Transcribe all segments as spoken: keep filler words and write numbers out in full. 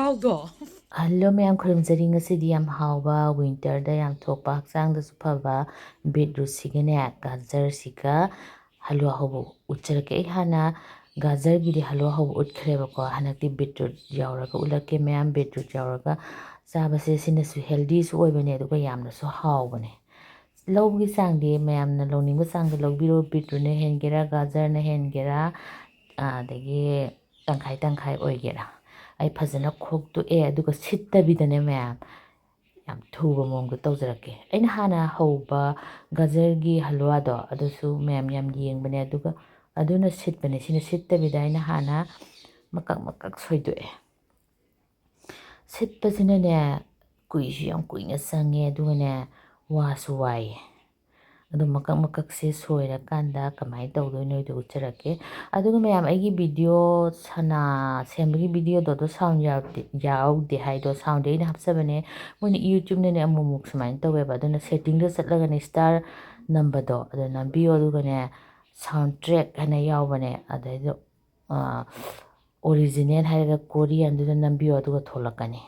Hello ꯃꯌꯥꯝ, ꯈꯨꯔꯨꯝꯖꯔꯤ꯫ ꯉꯁꯤꯗꯤ ꯌꯥꯝ ꯍꯥꯎꯕ, ꯋꯤꯟꯇꯔꯗ ꯌꯥꯝ ꯊꯣꯛꯄ, ꯍꯛꯆꯥꯡꯗꯁꯨ ꯐꯕ ꯕꯤꯠꯔꯨꯠꯁꯤꯒꯅꯦ, ꯒꯥꯖꯔꯁꯤꯒ ꯍꯜꯂꯨꯋꯥ ꯍꯧꯕ ꯎꯠꯆꯔꯛꯀꯦ꯫ ꯑꯩ ꯍꯥꯟꯅ ꯒꯥꯖꯔꯒꯤꯗꯤ ꯍꯜꯂꯨꯋꯥ ꯍꯧꯕ ꯎꯠꯈ꯭ꯔꯦꯕꯀꯣ, ꯍꯟꯗꯛꯇꯤ ꯕꯤꯠꯔꯨꯠ ꯌꯥꯎꯔꯒ ꯎꯠꯂꯛꯀꯦ ꯃꯌꯥꯝ꯫ ꯕꯤꯠꯔꯨꯠ ꯌꯥꯎꯔꯒ ꯆꯥꯕꯁꯦ ꯁꯤꯅꯁꯨ ꯍꯦꯜꯗꯤꯁꯨ ꯑꯣꯏꯕꯅꯦ, ꯑꯗꯨꯒ ꯌꯥꯝꯅꯁꯨ ꯍꯥꯎꯕꯅꯦ꯫ ꯂꯧꯕꯒꯤ ꯆꯥꯡꯗꯤ ꯃꯌꯥꯝꯅ ꯂꯧꯅꯤꯡꯕ ꯆꯥꯡꯗ ꯂꯧꯕꯤꯔꯣ꯫ ꯕꯤꯠꯔꯨꯠꯅ ꯍꯦꯟꯒꯦꯔꯥ, ꯒꯥꯖꯔꯅ ꯍꯦꯟꯒꯦꯔꯥ, ꯑꯗꯒꯤ ꯇꯪꯈꯥꯏ ꯇꯪꯈꯥꯏ ꯑꯣꯏꯒꯦꯔꯥ꯫ ꯑꯩ ꯐꯖꯅ ꯈꯣꯛꯇꯣꯛꯑꯦ, ꯑꯗꯨꯒ ꯁꯤꯠꯇꯕꯤꯗꯅꯦ ꯃꯌꯥꯝ, ꯌꯥꯝ ꯊꯨꯕ ꯃꯑꯣꯡꯗ ꯇꯧꯖꯔꯛꯀꯦ꯫ ꯑꯩꯅ ꯍꯥꯟꯅ ꯍꯧꯕ ꯒꯖꯔꯒꯤ ꯍꯜꯋꯥꯗꯣ, ꯑꯗꯨꯁꯨ ꯃꯌꯥꯝ ꯌꯥꯝ ꯌꯦꯡꯕꯅꯦ, ꯑꯗꯨꯒ ꯑꯗꯨꯅ ꯁꯤꯠꯄꯅꯦ꯫ ꯁꯤꯅ ꯁꯤꯠꯇꯕꯤꯗ ꯑꯩꯅ ꯍꯥꯟꯅ ꯃꯀꯛ ꯃꯀꯛ ꯁꯣꯏꯗꯣꯛꯑꯦ꯫ ꯁꯤꯠꯄꯁꯤꯅꯅꯦ, ꯀꯨꯏꯁꯨ ꯌꯥꯝ ꯀꯨꯏꯅ ꯆꯪꯉꯦ, ꯑꯗꯨꯒꯅꯦ, ꯋꯥꯁꯨ ꯋꯥꯏꯌꯦ꯫ ꯑꯗꯣ ꯃꯀꯛ ꯃꯀꯛꯁꯦ ꯁꯣꯏꯔꯀꯥꯟꯗ ꯀꯃꯥꯏꯅ ꯇꯧꯗꯣꯏꯅꯣ ꯑꯩꯗꯣ ꯎꯠꯆꯔꯛꯀꯦ꯫ ꯑꯗꯨꯒ ꯃꯌꯥꯝ, ꯑꯩꯒꯤ ꯚꯤꯗꯤꯑꯣ ꯁꯅꯥ ꯁꯦꯝꯕꯒꯤ ꯚꯤꯗꯤꯑꯣꯗꯣ, ꯑꯗꯣ ꯁꯥꯎꯟ ꯌꯥꯎꯗꯦ, ꯌꯥꯎꯗꯦ ꯍꯥꯏꯗꯣ, ꯁꯥꯎꯟꯗꯤ ꯑꯩꯅ ꯍꯥꯞꯆꯕꯅꯦ꯫ ꯃꯣꯏꯅ ꯌꯨꯇ꯭ꯌꯨꯕꯅꯅꯦ ꯑꯃꯨꯛ ꯑꯃꯨꯛ ꯁꯨꯃꯥꯏꯅ ꯇꯧꯋꯦꯕ꯫ ꯑꯗꯨꯅ ꯁꯦꯠꯇꯤꯡꯗ ꯆꯠꯂꯒꯅꯦ, ꯁ꯭ꯇꯥꯔ ꯅꯝꯕꯗꯣ ꯑꯗꯣ ꯅꯝꯕꯤꯌꯣ, ꯑꯗꯨꯒꯅꯦ, ꯁꯥꯎꯟ ꯇ꯭ꯔꯦꯛ ꯍꯥꯏꯅ ꯌꯥꯎꯕꯅꯦ, ꯑꯗꯩꯗ ꯑꯣꯔꯤꯖꯤꯅꯦꯜ ꯍꯥꯏꯔꯒ ꯀꯣꯔꯤꯌꯟꯗꯨꯗ ꯅꯝꯕꯤꯌꯣ, ꯑꯗꯨꯒ ꯊꯣꯛꯂꯛꯀꯅꯤ꯫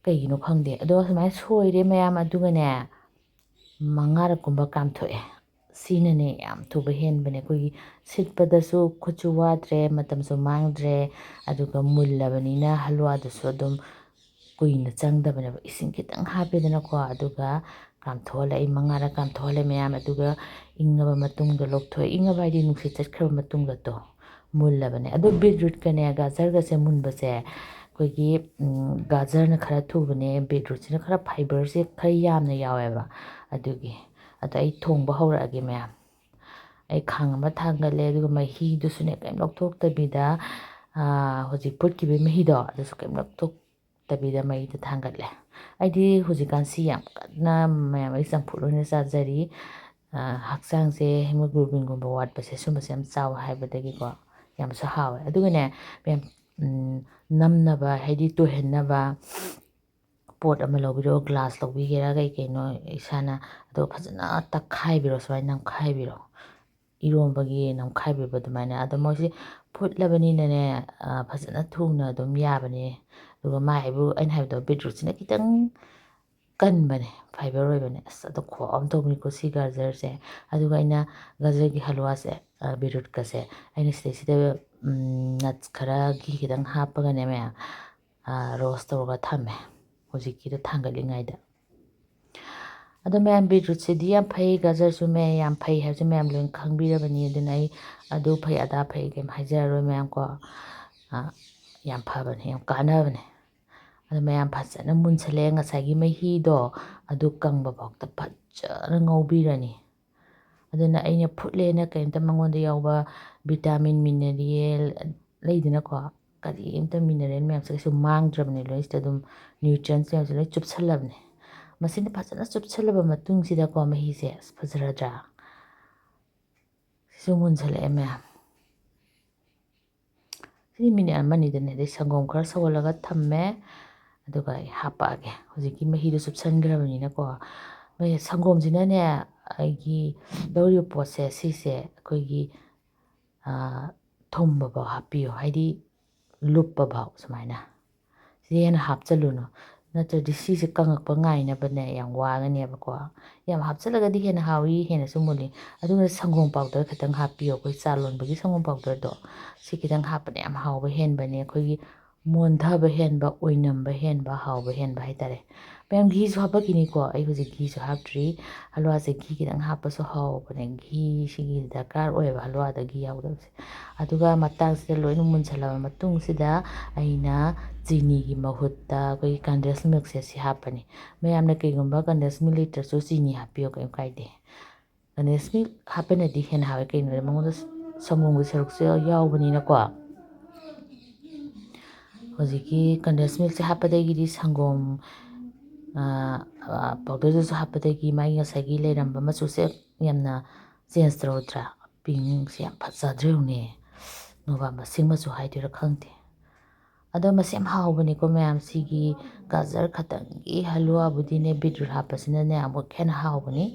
ꯀꯩꯒꯤꯅꯣ ꯈꯪꯗꯦ꯫ ꯑꯗꯣ ꯁꯨꯃꯥꯏꯅ ꯁꯣꯏꯔꯦ ꯃꯌꯥꯝ, ꯑꯗꯨꯒꯅꯦ, ꯃꯉꯥꯔꯛꯀꯨꯝꯕ ꯀꯥꯝꯊꯣꯛꯑꯦ꯫ ꯁꯤꯅꯅꯦ ꯌꯥꯝ ꯊꯨꯕ ꯍꯦꯟꯕꯅꯦ꯫ ꯑꯩꯈꯣꯏꯒꯤ ꯁꯤꯠꯄꯗꯁꯨ ꯈꯨꯠꯁꯨ ꯋꯥꯗ꯭ꯔꯦ, ꯃꯇꯝꯁꯨ ꯃꯥꯡꯗ꯭ꯔꯦ, ꯑꯗꯨꯒ ꯃꯨꯜꯂꯕꯅꯤꯅ ꯍꯜꯋꯥꯗꯨꯁꯨ ꯑꯗꯨꯝ ꯀꯨꯏꯅ ꯆꯪꯗꯕꯅꯦꯕ꯫ ꯏꯁꯤꯡ ꯈꯤꯇꯪ ꯍꯥꯞꯄꯦꯗꯅꯀꯣ, ꯑꯗꯨꯒ ꯀꯥꯝꯊꯣꯛꯍꯜꯂꯦ꯫ ꯑꯩ ꯃꯉꯥꯔꯛ ꯀꯥꯝꯊꯣꯛꯍꯜꯂꯦ ꯃꯌꯥꯝ, ꯑꯗꯨꯒ ꯏꯪꯉꯕ ꯃꯇꯨꯡꯗ ꯂꯧꯊꯣꯛꯑꯦ꯫ ꯏꯪꯉꯕ ꯍꯥꯏꯗꯤ ꯅꯨꯡꯁꯤꯠ ꯆꯠꯈ꯭ꯔꯕ ꯃꯇꯨꯡꯗ ꯇꯣ, ꯃꯨꯜꯂꯕꯅꯦ꯫ ꯑꯗꯣ ꯕꯤꯠꯔꯨꯠꯀꯅꯦ ꯒꯥꯖꯔꯒꯁꯦ ꯃꯨꯟꯕꯁꯦ, ꯑꯩꯈꯣꯏꯒꯤ, ꯎꯝ, ꯒꯥꯖꯔꯅ ꯈꯔ ꯊꯨꯕꯅꯦ, ꯕꯤꯠꯔꯨꯠꯁꯤꯅ ꯈꯔ ꯐꯥꯏꯕꯔꯁꯦ ꯈꯔ ꯌꯥꯝꯅ ꯌꯥꯎꯋꯦꯕ꯫ ꯑꯗꯨꯒꯤ꯫ ꯑꯗꯣ ꯑꯩ ꯊꯣꯡꯕ ꯍꯧꯔꯛꯑꯒꯦ ꯃꯌꯥꯝ꯫ ꯑꯩ ꯈꯥꯡ ꯑꯃ ꯊꯥꯡꯒꯠꯂꯦ, ꯑꯗꯨꯒ ꯃꯍꯤꯗꯨꯁꯨꯅꯦ ꯀꯩꯝ ꯂꯧꯊꯣꯛꯇꯕꯤꯗ, ꯑꯥ, ꯍꯧꯖꯤꯛ ꯐꯨꯠꯈꯤꯕꯒꯤ ꯃꯍꯤꯗꯣ ꯑꯗꯨꯁꯨ ꯀꯩꯝ ꯂꯧꯊꯣꯛꯇꯕꯤꯗ ꯃꯩꯗ ꯊꯥꯡꯒꯠꯂꯦ꯫ ꯑꯩꯗꯤ ꯍꯧꯖꯤꯛꯀꯥꯟꯁꯤ ꯌꯥꯝ ꯀꯟꯅ ꯃꯌꯥꯝ, ꯑꯩ ꯆꯝꯐꯨꯠ ꯑꯣꯏꯅ ꯆꯥꯖꯔꯤ꯫ ꯑꯥ, ꯍꯛꯆꯥꯡꯁꯦ ꯍꯦꯃꯣꯒ꯭ꯂꯣꯕꯤꯟꯒꯨꯝꯕ ꯋꯥꯠꯄꯁꯦ ꯁꯨꯝꯕꯁꯦ ꯌꯥꯝ ꯆꯥꯎ ꯍꯥꯏꯕꯗꯒꯤꯀꯣ, ꯌꯥꯝꯁꯨ ꯍꯥꯎꯋꯦ꯫ ꯑꯗꯨꯒꯅꯦ ꯃꯌꯥꯝ, ꯎꯝ, ꯅꯝꯅꯕ, ꯍꯥꯏꯗꯤ ꯇꯣꯏꯍꯟꯅꯕ ꯄꯣꯠ ꯑꯃ ꯂꯧꯕꯤꯔꯣ, ꯒ꯭ꯂꯥꯁ ꯂꯧꯕꯤꯒꯦꯔꯥ, ꯀꯩ ꯀꯩꯅꯣ ꯏꯁꯥꯅ, ꯑꯗꯣ ꯐꯖꯅ ꯇꯛꯈꯥꯏꯕꯤꯔꯣ, ꯁꯨꯃꯥꯏꯅ ꯅꯝꯈꯥꯏꯕꯤꯔꯣ꯫ ꯏꯔꯣꯝꯕꯒꯤ ꯅꯝꯈꯥꯏꯕꯤꯕ ꯑꯗꯨꯃꯥꯏꯅ꯫ ꯑꯗꯣ ꯃꯣꯏꯁꯦ ꯐꯨꯠꯂꯕꯅꯤꯅꯅꯦ, ꯐꯖꯅ ꯊꯨꯅ ꯑꯗꯨꯝ ꯌꯥꯕꯅꯦ꯫ ꯑꯗꯨꯒ ꯃꯥꯏ ꯍꯥꯏꯕꯨ, ꯑꯩꯅ ꯍꯥꯏꯕꯗꯣ, ꯕꯤꯠꯔꯨꯠꯁꯤꯅ ꯈꯤꯇꯪ ꯀꯟꯕꯅꯦ, ꯐꯥꯏꯕꯔ ꯑꯣꯏꯕꯅꯦ꯫ ꯑꯁ, ꯑꯗꯣ ꯈꯨꯍꯥꯎ ꯑꯃ ꯇꯧꯕꯅꯤꯀꯣ ꯁꯤ ꯒꯖꯔꯁꯦ꯫ ꯑꯗꯨꯒ ꯑꯩꯅ ꯒꯖꯔꯒꯤ ꯍꯜꯋꯥꯁꯦ, ꯕꯤꯠꯔꯨꯠꯀꯁꯦ ꯑꯩꯅ ꯁꯤꯗꯩꯁꯤꯗ nuts ꯈꯔ ꯘꯤ ꯈꯤꯇꯪ ꯍꯥꯞꯄꯒꯅꯦ ꯃꯌꯥꯝ, ꯔꯣꯁ ꯇꯧꯔꯒ ꯊꯝꯃꯦ ꯍꯧꯖꯤꯛꯀꯤꯗꯣ ꯊꯥꯡꯒꯠꯂꯤꯉꯩꯗ꯫ ꯑꯗꯣ ꯃꯌꯥꯝ, ꯕꯤꯠꯔꯨꯠꯁꯤꯗꯤ ꯌꯥꯝ ꯐꯩ, ꯒꯖꯔꯁꯨ ꯃꯌꯥꯝ ꯌꯥꯝ ꯐꯩ ꯍꯥꯏꯕꯁꯦ ꯃꯌꯥꯝ ꯂꯣꯏꯅ ꯈꯪꯕꯤꯔꯕꯅꯤ꯫ ꯑꯗꯨꯅ ꯑꯩ ꯑꯗꯨ ꯐꯩ ꯑꯗꯥ ꯐꯩ ꯀꯩꯝ ꯍꯥꯏꯖꯔꯔꯣꯏ ꯃꯌꯥꯝ ꯀꯣ꯫ ꯌꯥꯝ ꯐꯕꯅꯦ, ꯌꯥꯝ ꯀꯥꯟꯅꯕꯅꯦ꯫ ꯑꯗꯣ ꯃꯌꯥꯝ, ꯐꯖꯅ ꯃꯨꯟꯁꯜꯂꯛꯑꯦ ꯉꯁꯥꯏꯒꯤ ꯃꯍꯤꯗꯣ, ꯑꯗꯨ ꯀꯪꯕ ꯐꯥꯎꯗ ꯐꯖꯅ ꯉꯧꯕꯤꯔꯅꯤ꯫ ꯑꯗꯨꯅ ꯑꯩꯅ ꯐꯨꯠꯂꯦꯅ ꯀꯩꯝꯇ ꯃꯉꯣꯟꯗ ꯌꯥꯎꯕ vitamin, mineral ꯂꯩꯗꯅꯀꯣ, ꯀꯔꯤꯝꯇ mineral ꯃꯌꯥꯝꯁꯦ ꯀꯩꯁꯨ ꯃꯥꯡꯗ꯭ꯔꯕꯅꯦ, ꯂꯣꯏꯁꯤꯗ ꯑꯗꯨꯝ nutrients ꯃꯌꯥꯝꯁꯦ ꯂꯣꯏ ꯆꯨꯞꯁꯜꯂꯕꯅꯦ꯫ ꯃꯁꯤꯅ ꯐꯖꯅ ꯆꯨꯞꯁꯜꯂꯕ ꯃꯇꯨꯡꯁꯤꯗꯀꯣ, ꯃꯍꯤꯁꯦ, ꯑꯁ, ꯐꯖꯔꯗ꯭ꯔꯥ? ꯁꯤꯁꯨ ꯃꯨꯟꯁꯜꯂꯛꯑꯦ ꯃꯌꯥꯝ꯫ ꯁꯤꯗꯤ ꯃꯤꯅꯤꯠ ꯑꯃꯅꯤꯗꯅꯦ꯫ ꯑꯗꯩ ꯁꯪꯒꯣꯝ ꯈꯔ ꯁꯧꯍꯜꯂꯒ ꯊꯝꯃꯦ꯫ ꯑꯗꯨꯒ ꯑꯩ ꯍꯥꯞꯄꯛꯑꯒꯦ꯫ ꯍꯧꯖꯤꯛꯀꯤ ꯃꯍꯤꯗꯣ ꯆꯨꯞꯁꯟꯈ꯭ꯔꯕꯅꯤꯅꯀꯣ꯫ ꯃꯣꯏ ꯁꯪꯒꯣꯝꯁꯤꯅꯅꯦ, ꯑꯩꯒꯤ ꯂꯧꯔꯤꯕ ꯄꯣꯠꯁꯦ ꯁꯤꯁꯦ ꯑꯩꯈꯣꯏꯒꯤ, ꯊꯨꯝꯕ ꯐꯥꯎ ꯍꯥꯞꯄꯤꯌꯨ, ꯍꯥꯏꯗꯤ ꯂꯨꯞꯄ ꯐꯥꯎ ꯁꯨꯃꯥꯏꯅ꯫ ꯁꯤꯗ ꯍꯦꯟꯅ ꯍꯥꯞꯆꯜꯂꯨꯅꯨ, ꯅꯠꯇ꯭ꯔꯗꯤ ꯁꯤꯁꯦ ꯀꯪꯉꯛꯄ ꯉꯥꯏꯅꯕꯅꯦ ꯌꯥꯝ ꯋꯥꯒꯅꯦꯕꯀꯣ꯫ ꯌꯥꯝ ꯍꯥꯞꯆꯜꯂꯒꯗꯤ ꯍꯦꯟꯅ ꯍꯥꯎꯏ, ꯍꯦꯟꯅꯁꯨ ꯃꯨꯜꯂꯤ꯫ ꯑꯗꯨꯅ ꯁꯪꯒꯣꯝ powder ꯈꯤꯇꯪ ꯍꯥꯞꯄꯤꯌꯣ, ꯑꯩꯈꯣꯏ ꯆꯥ ꯂꯣꯟꯕꯒꯤ ꯁꯪꯒꯣꯝ powderꯗꯣ꯫ ꯁꯤ ꯈꯤꯇꯪ ꯍꯥꯞꯄꯅ ꯌꯥꯝ ꯍꯥꯎꯕ ꯍꯦꯟꯕꯅꯦ, ꯑꯩꯈꯣꯏꯒꯤ ꯃꯣꯟꯊꯕ ꯍꯦꯟꯕ, ꯑꯣꯏꯅꯝꯕ ꯍꯦꯟꯕ, ꯍꯥꯎꯕ ꯍꯦꯟꯕ ꯍꯥꯏꯇꯥꯔꯦ꯫ ꯃꯌꯥꯝ, ꯘꯤꯁꯨ ꯍꯥꯞꯄꯛꯈꯤꯅꯤꯀꯣ, ꯑꯩ ꯍꯧꯖꯤꯛ ꯘꯤꯁꯨ ꯍꯥꯞꯇ꯭ꯔꯤ꯫ ꯍꯜꯋꯥꯁꯦ ꯘꯤ ꯈꯤꯇꯪ ꯍꯥꯞꯄꯁꯨ ꯍꯥꯎꯕꯅꯦ, ꯘꯤꯁꯤꯒꯤ ꯗꯔꯀꯥꯔ ꯑꯣꯏꯌꯦꯕ ꯍꯜꯋꯥꯗ ꯘꯤ ꯌꯥꯎꯗꯕꯁꯦ꯫ ꯑꯗꯨꯒ ꯃꯇꯥꯡꯁꯤꯗ ꯂꯣꯏꯅ ꯃꯨꯟꯁꯜꯂꯕ ꯃꯇꯨꯡꯁꯤꯗ ꯑꯩꯅ ꯆꯤꯅꯤꯒꯤ ꯃꯍꯨꯠꯇ ꯑꯩꯈꯣꯏꯒꯤ condensed milkꯁꯦ ꯁꯤ ꯍꯥꯞꯄꯅꯤ꯫ ꯃꯌꯥꯝꯅ ꯀꯩꯒꯨꯝꯕ condensed milk ꯂꯩꯇ꯭ꯔꯁꯨ ꯆꯤꯅꯤ ꯍꯥꯞꯄꯤꯌꯣ, ꯀꯩꯝ ꯀꯥꯏꯗꯦ꯫ Condensed milk ꯍꯥꯞꯄꯅꯗꯤ ꯍꯦꯟꯅ ꯍꯥꯎꯋꯦ, ꯀꯩꯒꯤꯅꯣꯗ ꯃꯉꯣꯟꯗ ꯁꯪꯒꯣꯝꯒꯤ ꯁꯔꯨꯛꯁꯨ ꯌꯥꯎꯕꯅꯤꯅꯀꯣ꯫ ꯍꯧꯖꯤꯛꯀꯤ condensed milkꯁꯦ ꯍꯥꯞꯄꯗꯒꯤꯗꯤ ꯁꯪꯒꯣꯝ, powderꯗꯨꯁꯨ ꯍꯥꯞꯄꯗꯒꯤ ꯃꯥꯒꯤ ꯉꯁꯥꯏꯒꯤ ꯂꯩꯔꯝꯕ ꯃꯆꯨꯁꯦ ꯌꯥꯝꯅ change ꯇꯧꯔꯗ꯭ꯔꯥ? Pinkꯁꯦ ꯌꯥꯝ ꯐꯖꯗ꯭ꯔꯥ ꯌꯦꯡꯉꯨꯅꯦ꯫ ꯅꯣꯕꯥꯞ ꯃꯁꯤꯡ ꯃꯆꯨ ꯍꯥꯏꯗꯣꯏꯔꯥ ꯈꯪꯗꯦ꯫ ꯑꯗꯣ ꯃꯁꯤ ꯌꯥꯝ ꯍꯥꯎꯕꯅꯤꯀꯣ ꯃꯌꯥꯝ, ꯁꯤꯒꯤ ꯒꯥꯖꯔ ꯈꯛꯇꯪꯒꯤ ꯍꯜꯂꯨꯋꯥꯕꯨꯗꯤꯅꯦ, ꯕꯤꯠꯔꯨꯠ ꯍꯥꯞꯄꯁꯤꯅꯅꯦ ꯑꯃꯨꯛ ꯍꯦꯟꯅ ꯍꯥꯎꯕꯅꯤ꯫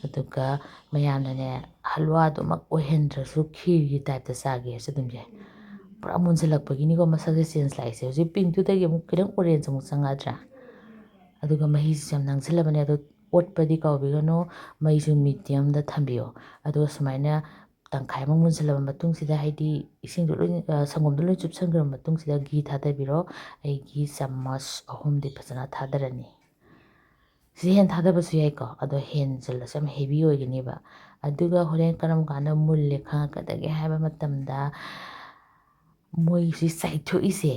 ꯑꯗꯨꯒ ꯃꯌꯥꯝꯅꯅꯦ ꯍꯜꯂꯨꯋꯥꯗꯨꯃꯛ ꯑꯣꯏꯍꯟꯗ꯭ꯔꯁꯨ ꯈꯤꯔꯒꯤ ꯇꯥꯏꯞꯇ ꯆꯥꯒꯦ ꯍꯥꯏꯔꯁꯨ ꯑꯗꯨꯝ ꯌꯥꯏ꯫ ꯄꯨꯔꯥ ꯃꯨꯟꯁꯤꯜꯂꯛꯄꯒꯤꯅꯤꯀꯣ ꯃꯁꯛꯁꯦ ꯆꯦꯟꯖ ꯂꯥꯛꯏꯁꯦ꯫ ꯍꯧꯖꯤꯛ ꯄꯤꯡꯛꯇꯨꯗꯒꯤ ꯑꯃꯨꯛ ꯈꯤꯇꯪ ꯑꯣꯔꯦꯟꯖ ꯑꯃꯨꯛ ꯆꯪꯉꯛꯑꯗ꯭ꯔꯥ? ꯑꯗꯨꯒ ꯃꯍꯤꯁꯤꯁꯨ ꯌꯥꯝ ꯅꯪꯁꯤꯜꯂꯕꯅꯦ꯫ ꯑꯗꯣ ꯑꯣꯠꯄꯗꯤ ꯀꯥꯎꯕꯤꯒꯅꯨ, ꯃꯩꯁꯨ ꯃꯤꯗꯤꯌꯝꯗ ꯊꯝꯕꯤꯌꯣ꯫ ꯑꯗꯨꯒ ꯁꯨꯃꯥꯏꯅ ꯇꯪꯈꯥꯏꯃꯨꯛ ꯃꯨꯟꯁꯤꯜꯂꯕ ꯃꯇꯨꯡꯁꯤꯗ, ꯍꯥꯏꯗꯤ ꯏꯁꯤꯡꯗꯣ ꯂꯣꯏ, ꯑ, ꯁꯪꯒꯣꯝꯗꯣ ꯂꯣꯏ ꯆꯨꯞꯁꯟꯈ꯭ꯔꯕ ꯃꯇꯨꯡꯁꯤꯗ ꯘꯤ ꯊꯥꯗꯕꯤꯔꯣ꯫ ꯑꯩ ꯘꯤ ꯆꯥꯃꯁ ꯑꯍꯨꯝꯗꯤ ꯐꯖꯅ ꯊꯥꯗꯔꯅꯤ꯫ ꯁꯤ ꯍꯦꯟꯅ ꯊꯥꯗꯕꯁꯨ ꯌꯥꯏꯀꯣ, ꯑꯗꯣ ꯍꯦꯟꯖꯜꯂꯁꯨ ꯌꯥꯝ ꯍꯦꯚꯤ ꯑꯣꯏꯒꯅꯦꯕ꯫ ꯑꯗꯨꯒ ꯍꯣꯔꯦꯟ ꯀꯔꯝ ꯀꯥꯟꯗ ꯃꯨꯜꯂꯦ ꯈꯪꯉꯛꯀꯗꯒꯦ ꯍꯥꯏꯕ ꯃꯇꯝꯗ, ꯃꯣꯏꯁꯤ ꯆꯥꯏꯊꯣꯛꯏꯁꯦ,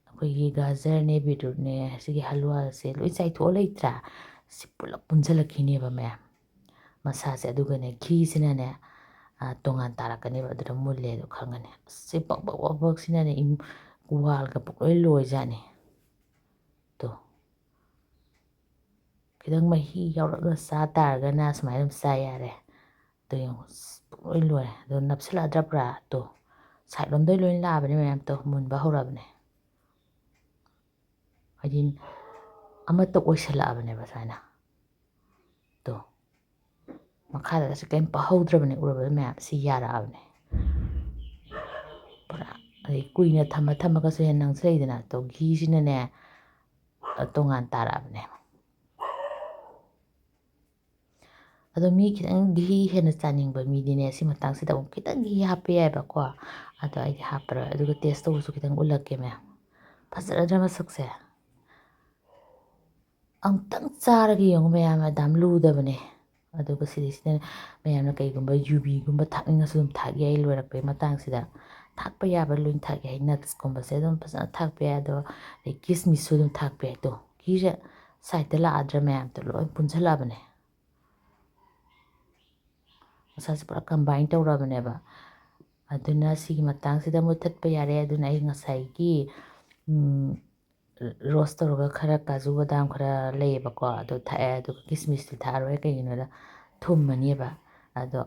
ꯑꯩꯈꯣꯏꯒꯤ ꯒꯥꯖꯔꯅꯦ, ꯕꯤꯠꯔꯨꯠꯅꯦ, ꯁꯤꯒꯤ ꯍꯜꯂꯨꯋꯥꯁꯦ ꯂꯣꯏ ꯆꯥꯏꯊꯣꯛꯑ ꯂꯩꯇ꯭ꯔꯥ? ꯁꯤ ꯄꯨꯂꯞ ꯄꯨꯟꯁꯤꯜꯂꯛꯈꯤꯅꯦꯕ ꯃꯌꯥꯝ, ꯃꯁꯥꯁꯦ꯫ ꯑꯗꯨꯒꯅꯦ, ꯘꯤꯁꯤꯅꯅꯦ, ꯑ, ꯇꯣꯉꯥꯟ ꯇꯥꯔꯛꯀꯅꯦꯕ, ꯑꯗꯨꯗ ꯃꯨꯜꯂꯦ ꯑꯗꯣ ꯈꯪꯉꯅꯤ꯫ ꯑꯁ, ꯁꯤ ꯕꯛ ꯕꯛ ꯕꯛ ꯕꯛꯁꯤꯅꯅꯦ, ꯏꯝ-, ꯋꯥꯜꯒ ꯄꯨꯡꯂꯣꯏ ꯂꯣꯏꯖꯥꯠꯅꯤ꯫ ꯇꯣ꯫ ꯈꯤꯇꯪ ꯃꯍꯤ ꯌꯥꯎꯔꯛꯑꯒ ꯆꯥ ꯇꯥꯔꯒꯅ ꯁꯨꯃꯥꯏꯅ ꯑꯗꯨꯝ ꯆꯥ ꯌꯥꯔꯦ꯫ ꯑꯗꯨ ꯌꯦꯡꯉꯨ, ꯑꯁ, ꯄꯨꯡꯂꯣꯏ ꯂꯣꯏꯔꯦ꯫ ꯑꯗꯣ ꯅꯞꯁꯤꯜꯂꯛꯑꯗ꯭ꯔꯥ ꯄꯨꯔꯥ? ꯇꯣ, ꯁꯥꯏꯠ ꯂꯣꯝꯗꯩ ꯂꯣꯏ ꯂꯥꯛꯑꯕꯅꯦ ꯃꯌꯥꯝ, ꯇꯣ, ꯃꯨꯟꯕ ꯍꯧꯔꯛꯑꯕꯅꯦ꯫ ꯍꯥꯏꯗꯤ ꯑꯃꯠꯇ ꯑꯣꯏꯁꯜꯂꯛꯑꯕꯅꯦꯕ ꯁꯨꯃꯥꯏꯅ꯫ ꯇꯣ, ꯃꯈꯥꯗꯒꯁꯦ ꯀꯔꯤꯝ ꯄꯛꯍꯧꯗ꯭ꯔꯕꯅꯦ, ꯎꯔꯕ ꯃꯌꯥꯝ? ꯁꯤ ꯌꯥꯔꯛꯑꯕꯅꯦ ꯄꯨꯔꯥ꯫ ꯑꯗꯩ ꯀꯨꯏꯅ ꯊꯝꯃ ꯊꯝꯃꯒꯁꯨ ꯍꯦꯟꯅ ꯅꯪꯁꯤꯜꯂꯛꯏꯗꯅ꯫ ꯇꯣ, ꯘꯤꯁꯤꯅꯅꯦ, ꯇꯣꯉꯥꯟ ꯇꯥꯔꯛꯑꯕꯅꯦ꯫ ꯑꯗꯣ ꯃꯤ ꯈꯤꯇꯪ ꯘꯤ ꯍꯦꯟꯅ ꯆꯥꯅꯤꯡꯕ ꯃꯤꯗꯤꯅꯦ, ꯁꯤ ꯃꯇꯥꯡꯁꯤꯗ ꯑꯃꯨꯛ ꯈꯤꯇꯪ ꯘꯤ ꯍꯥꯞꯄ ꯌꯥꯏꯕꯀꯣ꯫ ꯑꯗꯣ ꯑꯩꯗꯤ ꯍꯥꯞꯄꯔꯣꯏ꯫ ꯑꯗꯨꯒ ꯇꯦꯁ ꯇꯧꯕꯁꯨ ꯈꯤꯇꯪ ꯎꯠꯂꯛꯀꯦ ꯃꯌꯥꯝ꯫ ꯐꯖꯔꯗ꯭ꯔꯥ ꯃꯁꯛꯁꯦ? ꯑꯃꯨꯛꯇꯪ ꯆꯥꯔꯒ ꯌꯦꯡꯉꯨ ꯃꯌꯥꯝ, ꯌꯥꯝ ꯂꯨꯗꯕꯅꯦ꯫ ꯑꯗꯨꯒ ꯁꯤꯗꯩꯁꯤꯗ ꯃꯌꯥꯝꯅ ꯀꯩꯒꯨꯝꯕ ꯌꯨꯕꯤꯒꯨꯝꯕ ꯊꯥꯛꯅꯤꯡꯉꯁꯨ ꯑꯗꯨꯝ ꯊꯥꯛ ꯌꯥꯏ꯫ ꯂꯣꯏꯔꯛꯄꯩ ꯃꯇꯥꯡꯁꯤꯗ ꯊꯥꯛꯄ ꯌꯥꯕ ꯂꯣꯏ ꯊꯥꯛ ꯌꯥꯏ꯫ ꯅꯠꯁꯀꯨꯝꯕꯁꯦ ꯑꯗꯨꯝ ꯐꯖꯅ ꯊꯥꯛꯄ ꯌꯥꯏ꯫ ꯑꯗꯣ ꯑꯗꯩ ꯀꯤꯁꯃꯤꯁꯁꯨ ꯑꯗꯨꯝ ꯊꯥꯛꯄ ꯌꯥꯏ꯫ ꯑꯗꯣ ꯘꯤꯁꯦ ꯁꯥꯏꯠꯇ ꯂꯥꯛꯑꯗ꯭ꯔꯥ ꯃꯌꯥꯝꯗꯣ ꯂꯣꯏ ꯄꯨꯟꯁꯤꯜꯂꯛꯑꯕꯅꯦ꯫ ꯃꯁꯥꯁꯦ ꯄꯨꯔꯥ ꯀꯝꯕꯥꯏꯟ ꯇꯧꯔꯕꯅꯦꯕ꯫ ꯑꯗꯨꯅ ꯁꯤꯒꯤ ꯃꯇꯥꯡꯁꯤꯗ ꯃꯨꯊꯠꯄ ꯌꯥꯔꯦ꯫ ꯑꯗꯨꯅ ꯑꯩ ꯉꯁꯥꯏꯒꯤ, ꯎꯝ, ꯔꯣꯁ ꯇꯧꯔꯒ ꯈꯔ ꯀꯥꯖꯨ ꯕꯗꯥꯝ ꯈꯔ ꯂꯩꯌꯦꯕꯀꯣ, ꯑꯗꯨ ꯊꯥꯛꯑꯦ꯫ ꯑꯗꯨꯒ ꯀꯤꯁꯃꯤꯁꯇꯤ ꯊꯥꯛꯑꯔꯣꯏ, ꯀꯩꯒꯤꯅꯣꯗ ꯊꯨꯝꯃꯅꯦꯕ꯫ ꯑꯗꯣ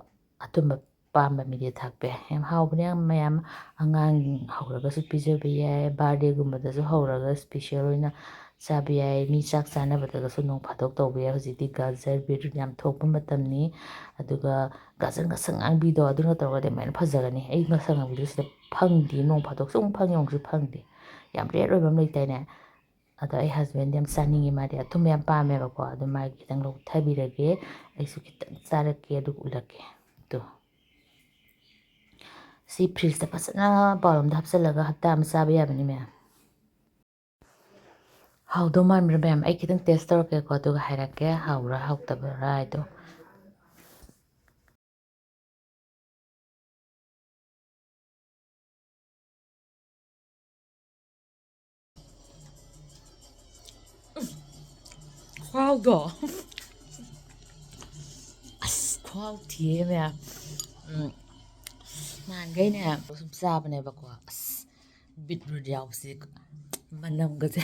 ꯑꯊꯨꯝꯕ ꯄꯥꯝꯕ ꯃꯤꯗꯤ ꯊꯥꯛꯄ ꯌꯥꯏ꯫ ꯌꯥꯝ ꯍꯥꯎꯕꯅꯦ, ꯌꯥꯝ ꯃꯌꯥꯝ ꯑꯉꯥꯡ ꯍꯧꯔꯒꯁꯨ ꯄꯤꯖꯕ ꯌꯥꯏ, ꯕꯥꯔꯗꯦꯒꯨꯝꯕꯗꯁꯨ ꯍꯧꯔꯒ ꯁ꯭ꯄꯤꯁꯦꯜ ꯑꯣꯏꯅ ꯆꯥꯕ ꯌꯥꯏ꯫ ꯃꯤ ꯆꯥꯛ ꯆꯥꯅꯕꯗꯒꯁꯨ ꯅꯣꯡ ꯐꯥꯗꯣꯛ ꯇꯧꯕ ꯌꯥꯏ꯫ ꯍꯧꯖꯤꯛꯇꯤ ꯒꯥꯖꯔ, ꯕꯤꯠꯔꯨꯠ ꯌꯥꯝ ꯊꯣꯛꯄ ꯃꯇꯝꯅꯤ꯫ ꯑꯗꯨꯒ ꯒꯥꯖꯔ ꯉꯁꯪ ꯉꯥꯡꯕꯤꯗꯣ, ꯑꯗꯨꯅ ꯇꯧꯔꯒꯗꯤ ꯑꯗꯨꯃꯥꯏꯅ ꯐꯖꯒꯅꯤ꯫ ꯑꯩ ꯉꯁꯪ ꯉꯥꯡꯕꯤꯗꯨ ꯁꯤꯗ ꯐꯪꯗꯦ, ꯅꯣꯡ ꯐꯥꯗꯣꯛꯁꯨ ꯑꯃꯨꯛ ꯐꯪꯉꯦ, ꯑꯃꯨꯛꯁꯨ ꯐꯪꯗꯦ꯫ ꯌꯥꯝ ꯔꯦꯌꯔ ꯑꯣꯏꯕ ꯑꯃ ꯂꯩꯇꯥꯏꯅꯦ꯫ ꯑꯗꯣ ꯑꯩ ꯍꯁꯕꯦꯟꯗꯤ ꯌꯥꯝ ꯆꯥꯅꯤꯡꯉꯤ, ꯃꯥꯗꯤ ꯑꯊꯨꯝꯕ ꯌꯥꯝ ꯄꯥꯝꯃꯦꯕꯀꯣ꯫ ꯑꯗꯨ ꯃꯥꯒꯤ ꯈꯤꯇꯪ ꯂꯧꯊꯕꯤꯔꯒꯦ, ꯑꯩꯁꯨ ꯈꯤꯇꯪ ꯆꯥꯔꯛꯀꯦ, ꯑꯗꯨꯒ ꯎꯠꯂꯛꯀꯦ꯫ ꯇꯣ, ꯁꯤ ꯐ꯭ꯔꯤꯖꯇ ꯐꯖꯅ ꯕꯥꯎꯜ ꯑꯃꯗ ꯍꯥꯞꯆꯤꯜꯂꯒ ꯍꯞꯇꯥ ꯑꯃ ꯆꯥꯕ ꯌꯥꯕꯅꯤ ꯃꯌꯥꯝ꯫ ꯍꯥꯎꯗꯧ ꯃꯥꯟꯕ꯭ꯔꯥ ꯃꯌꯥꯝ? ꯑꯩ ꯈꯤꯇꯪ ꯇꯦꯁ ꯇꯧꯔꯛꯀꯦꯀꯣ, ꯑꯗꯨꯒ ꯍꯥꯏꯔꯛꯀꯦ ꯍꯥꯎꯕ꯭ꯔꯥ ꯍꯥꯎꯇꯕ꯭ꯔꯥ ꯍꯥꯏꯗꯣ꯫ ꯈꯨꯍꯥꯎꯗꯣ꯫ ꯑꯁ, ꯈꯨꯍꯥꯎ ꯊꯤꯌꯦ ꯃꯌꯥꯝ꯫ ꯎꯝ, ꯅꯍꯥꯟꯈꯩꯅꯦ ꯁꯨꯝ ꯆꯥꯕꯅꯦꯕꯀꯣ꯫ ꯑꯁ, ꯕꯤꯠꯔꯨꯠ ꯌꯥꯎꯕꯁꯦ ꯃꯅꯝꯒꯁꯦ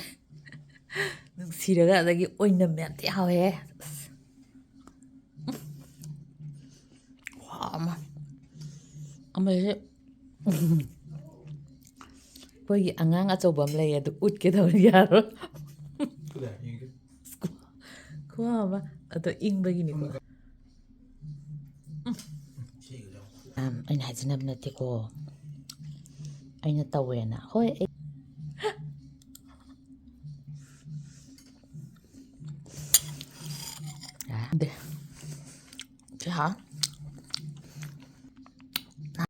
ꯅꯨꯡꯁꯤꯔꯒ, ꯑꯗꯒꯤ ꯑꯣꯏꯅꯝ ꯌꯥꯝ ꯊꯤ ꯍꯥꯎꯋꯦ꯫ ꯑꯁ꯫ ꯈꯨꯍꯥꯎ ꯑꯃ꯫ ꯑꯃꯁꯦ ꯑꯩꯈꯣꯏꯒꯤ ꯑꯉꯥꯡ ꯑꯆꯧꯕ ꯑꯃ ꯂꯩꯌꯦ, ꯑꯗꯨ ꯎꯠꯀꯦ ꯇꯧꯕꯅꯤ, ꯌꯥꯔꯣꯏ꯫ ꯈꯨꯍꯥꯎ ꯑꯃ꯫ ꯑꯗꯣ ꯏꯪꯕꯒꯤꯅꯤꯀꯣ꯫ ꯃꯌꯥꯝ, ꯑꯩꯅ ꯍꯥꯏꯖꯤꯟꯅꯕ ꯅꯠꯇꯦꯀꯣ, ꯑꯩꯅ ꯇꯧꯋꯦꯅ꯫ ꯍꯣꯏ, ꯑꯩ ꯌꯥꯔꯦ꯫ ꯁꯤ ꯍꯥꯎ꯫